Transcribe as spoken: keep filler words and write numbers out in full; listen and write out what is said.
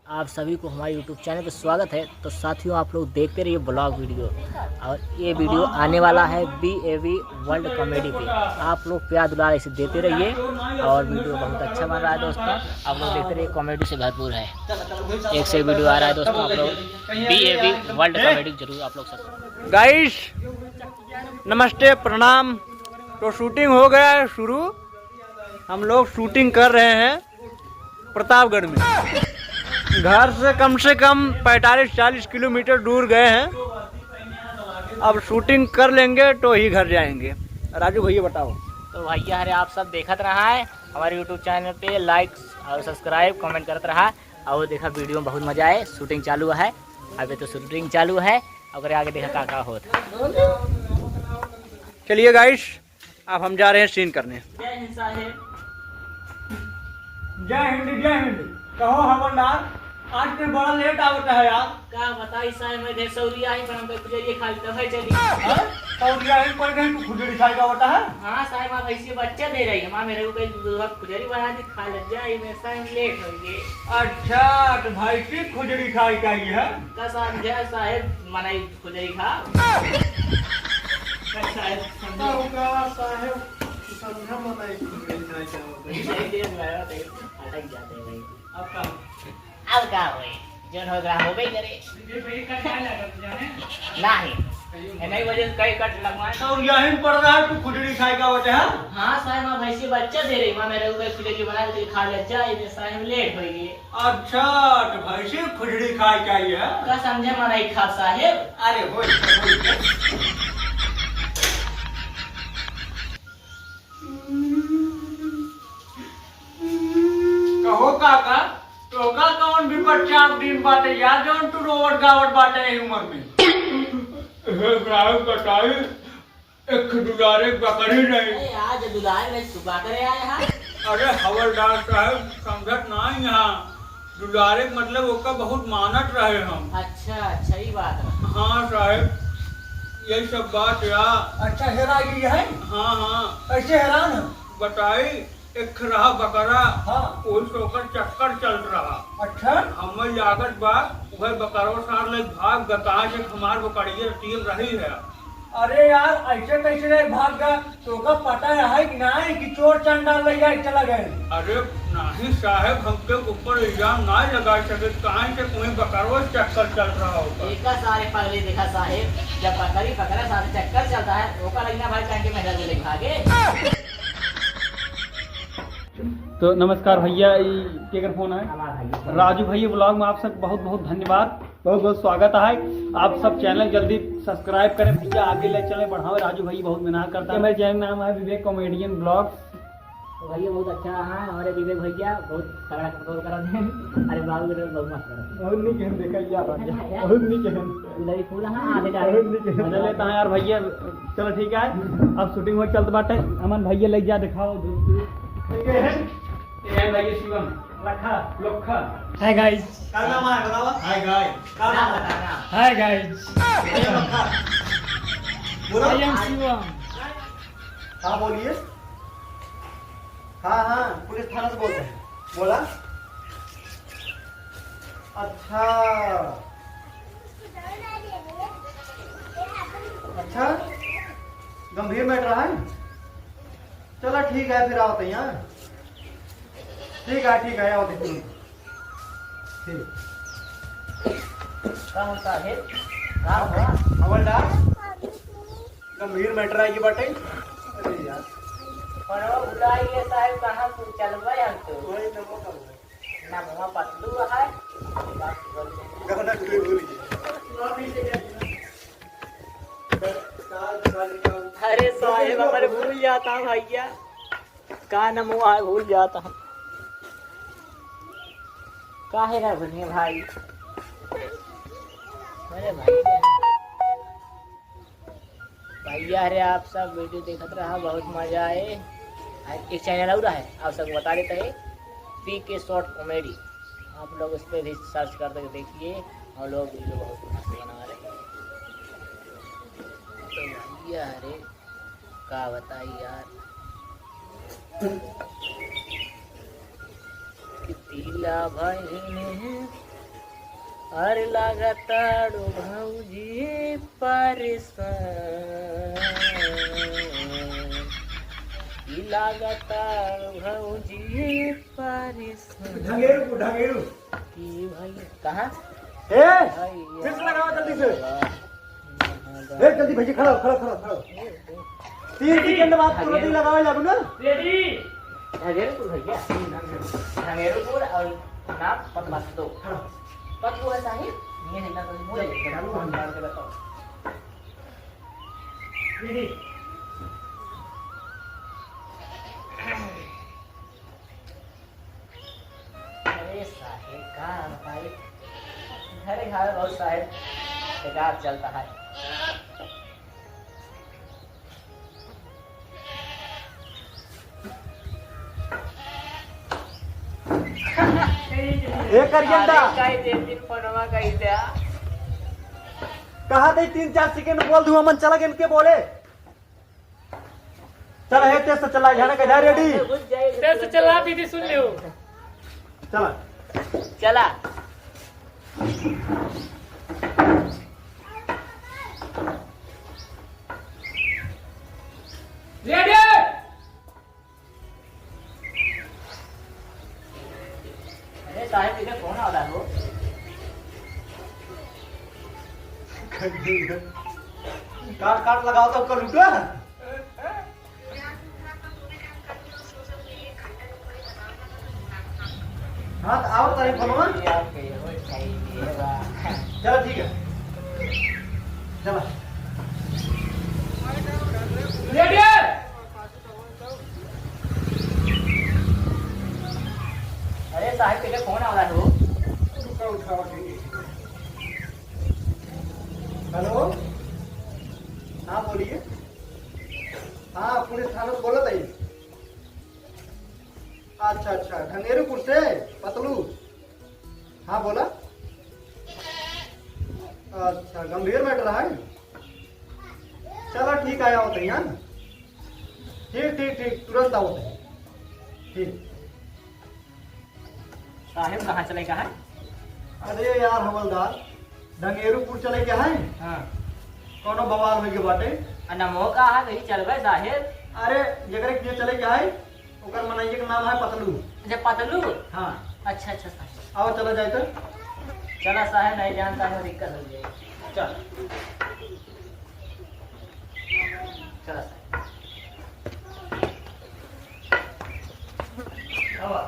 आप सभी को हमारे YouTube चैनल पर स्वागत है। तो साथियों, आप लोग देखते रहिए ब्लॉग वीडियो, और ये वीडियो आने वाला है B A V world comedy पे। आप लोग प्यार दुलार ऐसे देते रहिए, और वीडियो बहुत अच्छा बन रहा है दोस्तों। आप लोग देखते रहिए, कॉमेडी से भरपूर है, एक से एक वीडियो आ रहा है दोस्तों। आप लोग B A V world comedy जरूर आप लोग सब्सक्राइब। गाइस, नमस्ते, प्रणाम। तो शूटिंग हो गया है शुरू। हम लोग शूटिंग कर रहे हैं प्रतापगढ़ में। घर से कम से कम पैंतालीस चालीस किलोमीटर दूर गए हैं। अब शूटिंग कर लेंगे तो ही घर जाएंगे। राजू भैया, बताओ। तो भैया, अरे, आप सब देखत रहा है हमारे YouTube चैनल पे, लाइक और सब्सक्राइब, कमेंट करत रहा। और देखा, वीडियो में बहुत मजा आए। शूटिंग चालू है, अभी तो शूटिंग चालू है, अगर आगे देखा का का होत। चलिए गाइस, अब हम जा रहे हैं सीन करने। जय हिंद साहेब। जय हिंद, जय हिंद। कहो हवलदार, आज तो बड़ा लेट आवत है यार। का बताई साहेब, मैं ढेर सौरिया ही, पर हमको खुजरिया खाई तब है चली। हाँ? सौरिया ही पड़ गई, तू खुजरी खाई का होता है? हाँ साहेब, आप ऐसे बच्चा दे रही, हमारे मेरे को कहीं दूध खुजरी बना दी, खा लग जाए, मैं साहेब लेट हो गए। अच्छा, तो भाई की खुजरी खाई का ये है? का साहेब, जय साहेब, मनाई खुजरी खा। का साहेब, समझा? का साहेब, समझा मनाई खुजरी खाई का होता है? नहीं, नहीं, नहीं, अटक जाते हैं भाई। अब का? अब का होई? जौन हो गया, होबे करे। ये भाई कट ना लगा, तू जाने? नहीं। ये नहीं वजह से कई कट लगवाए। तो यहीं पड़ रहा है, तू खुजरी खाई का वजह है? हाँ साहेब, मैं भैंसी बच्चा दे रही, मैं मेरे को खुजरी बना के खा ले, जा, ये साहेब लेट हो गए। अच्छा, तो भैंसी खुजरी खाई का ये है? का समझे, मैं नहीं खा साहेब। अरे, होई, होई। कहो काका, तोका कौन विपद चाप दिन बाटे यार, जौन तू रोवत गावत बाटे एही उम्र में? हे साहब बताई, एक दुलारे बकरी रही। अरे यार, जो दुलारे रही, सुबह करे आए हैं। अरे हवलदार साहब, समझत ना यहाँ। दुलारे के मतलब ओका बहुत मानत रहे हम। अच्छा, अच्छा, ई बात रहा। हाँ साहेब, यही सब बात या। अच्छा, हेरा गई है? हाँ, हाँ। कैसे हेरान है? बताई, एक रहा बकरा, हाँ। वही से ओकर चक्कर चलत रहा। अच्छा। हमें लागत बा, वह बकरवा सार ले भाग गा, कहाँ से हमार बकरिया टीम रही है। अरे यार, ऐसे कैसे रे भाग गा? तोका पता है कि नाहीं कि चोर चंडाल ले जाए चला गए? अरे नाहीं साहेब, हमके ऊपर इल्जाम ना लगा सके, काहे से कोई बकरवा चक्कर चल रहा होगा। देखा सारे पगले, देखा साहेब, जब बकरी बकरा साथ चक्कर चलता है, तो ओका लगिना भाई कहीं के मेहरा ले भागे। तो नमस्कार भैया, ई केकर फोन है? हमारा भाई। राजू भैया ब्लॉग में आप सबको बहुत बहुत धन्यवाद। बहुत बहुत स्वागत है। आप सब चैनल जल्दी सब्सक्राइब करें भैया, आगे ले चलें, बढ़ावें। राजू भाई बहुत मेहनत करता है। मेरे चैनल नाम है विवेक कॉमेडियन ब्लॉग्स। तो भैया बहुत अच्छा है हमारे विवेक भैया, बहुत तगड़ा कंट्रोल करा दे। अरे बाबू के बहुत मस्त करा दे। बहुत नीक है, देखा यार, बहुत नीक है। उधर ही फूल है, आधे डाले। बहुत नीक है। बदल लेता है यार भैया। चलो ठीक है, अब शूटिंग हो चलत बाटे। अमन भैया ले जा, दिखाओ। ठीक है, ये है भैया शिवम। लखा। लखा। Hi guys. का नाम है बतावा? Hi guys. का नाम है? Hi guys. बोलो। I am Shivam. हाँ बोलिए। हाँ हाँ, पुलिस थाना से बोलते हैं। बोला। अच्छा। अच्छा, गंभीर मैटर है। चला ठीक है, फिर आवत है यहाँ। ठीक है, ठीक है, आवत है। ठीक। का होता है? का हुआ? हवलदार, गंभीर मैटर आई बाटे। अरे यार। पर वो भुला गए साहब, कहाँ तू चलबे हम तो। वही नमो का हुआ। ना मुँह पतलू है। गाना कोई भूल गया। अरे साहेब, हमारे भूल जाता भैया। का नमवा है, भूल जाता हम। काहे ना भूलिए भाई? अरे भाई। भैया, अरे आप सब वीडियो देखत रहा, बहुत मजा आए। आ, एक चैनल और है, आप सबको बता देते हैं, पी के शॉर्ट कॉमेडी। आप लोग उस पर भी सर्च कर दे, देखिए, हम लोग वीडियो बहुत मस्त बना रहे हैं। तो भैया, अरे का बताई यार। कि पीला बहिन अरे लागताड़ू भौजी परेशान, ई लागताड़ू भौजी परेशान। ढंगेरू को, ढंगेरू। ई भाई, कहाँ? ए, भैया। फिर से लगाओ जल्दी से। ए, जल्दी भैया, खड़ा हो, खड़ा, खड़ा, खड़ा हो। तीन सेकंड बाद तुरंत ही लगावे लागू ना। रेडी। ढंगेरू को भैया। ढंगेरू को और नाम पतलू। खड़ा हो। पतलू है साहिब, ये है ना तो बोले, चालू हम मार के बताओ। रेडी। अरे साहेब, का बताई? घरे घरे बहुत साहेब बेकार चलता है। ए करियंदा। अरे, कई दिन दिन फोनवा कई द्या। कहा दे, तीन चार सेकंड बोल दूं, अमन चला गए इनके बोले। चला, हे तेज से चला, यहाँ का जा, रेडी? तेज से चला, दीदी सुन लियो। चला। चला। रेडी? अरे साहेब, इधर कौन आ रहा है वो? काट, काट लगाओ तो उसका लूटो। हाँ, तो आओ तारीफ बोलो ना। चलो, ठीक है। चलो। रेडी? अरे साहेब, तेरे फोन आ रहा है वो। रुका, उठाओ, ठीक है। हेलो, हाँ, बोलिए। हाँ, पुलिस थाना से बोलत है। अच्छा, अच्छा, ढंगेरूपुर से पतलू। हाँ, बोला। अच्छा, गंभीर मैटर है। चला, ठीक है, आवत है, हाँ? ठीक, ठीक, ठीक, तुरंत आवत है। ठीक। साहेब, कहाँ चले का है? अरे यार हवलदार, ढंगेरूपुर चले के है। हाँ। कौनो बवाल होई के बाटे? आ, नमो का है, कहीं चलबे साहेब? अरे, जेकरे के चले के है, ओकर मनइये के नाम है पतलू। अच्छा, पतलू? हाँ। अच्छा, अच्छा, साहेब। आओ, चला जाए तो। चला साहेब, नहीं जानता है, दिक्कत हो जाए। चल। चला साहेब। आवा।